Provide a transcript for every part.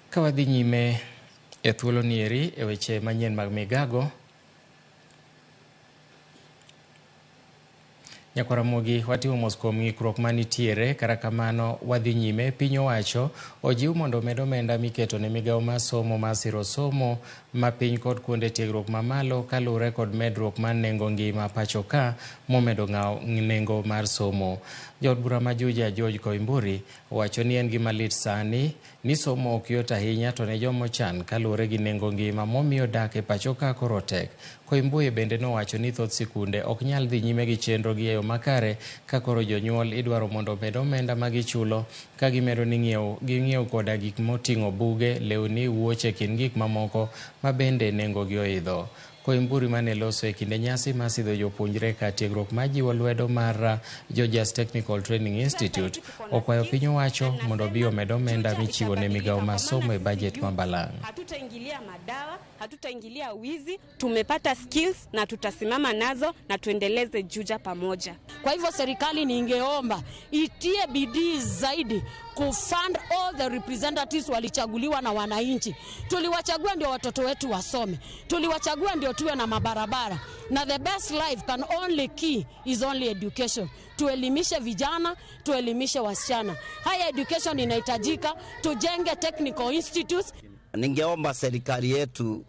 Ka wadhi nyime e thuolo nieri e weche manyien mag migago, Nyakwar Ramogi, watimo mos kuom ng'ikruok manitiere, kata kamano wadhi nyime. Piny owacho ojiw mondo omed omenda miketo ne migawo mar somo mar siro somo ma piny kod kuonde tiegruok mamalo kaluwore kod medruok mar nengo ngima pacho ka momedo ng'awo nengo mar somo. Jaod bura ma Juja George Koimburi owacho ni en gima lit sani ni somo ok yot ahinya to ne joma ochan kaluwore gi nengo ngima momiyo dak e pacho ka koro tek. Koimburi bende nowacho ni thoth sikunde ok nyal dhi nyime gi chenro gi e yo makare ka koro jonyuol idwaro mondo omed omenda ma gichulo ka gimedo ni ng'iewo ging'iew koda gik moting'o buge, lewni, wuoche kind gik mamoko ma bende nengogi oidho. Koimburi mane loso e kinde nyasi mar sidho jopuonjre kar tiegruok ma jiwo lwedo mar Georgia's Technical Training Institute okwayo piny owacho mondo obi omed omenda michiwo ne migawo mar somo e bajet ma balang'. Hatutaingilia madawa, hatutaingilia wizi, tumepata skills na tutasimama nazo na tuendeleze Juja pamoja. Kwa hivyo serikali ningeomba itie bidii zaidi kufund all the representatives walichaguliwa na wananchi. Tuliwachagua ndio watoto wetu wasome, tuliwachagua ndio tuwe na mabarabara, na the best life can only key is only education. Tuelimishe vijana, tuelimishe wasichana. Higher education inahitajika, tujenge technical institutes. Ningeomba serikali yetu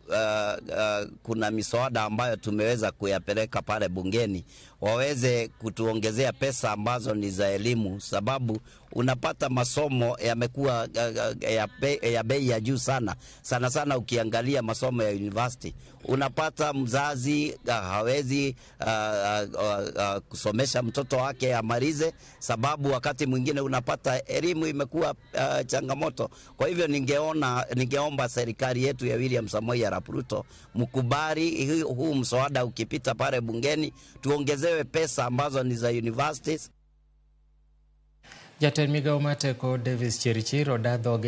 kuna miswada ambayo tumeweza kuyapeleka pale bungeni waweze kutuongezea pesa ambazo ni za elimu, sababu unapata masomo yamekuwa ya bei ya juu sana sana sana. Ukiangalia masomo ya university unapata mzazi hawezi kusomesha mtoto wake amalize, sababu wakati mwingine unapata elimu imekuwa changamoto. Kwa hivyo ningeomba serikali yetu ya William Samoei Arap Ruto mkubali huu mswada ukipita pale bungeni, tuongezewe pesa ambazo ni za universities. Jatend migawo mar teko Davis Chirchir oda dhoge.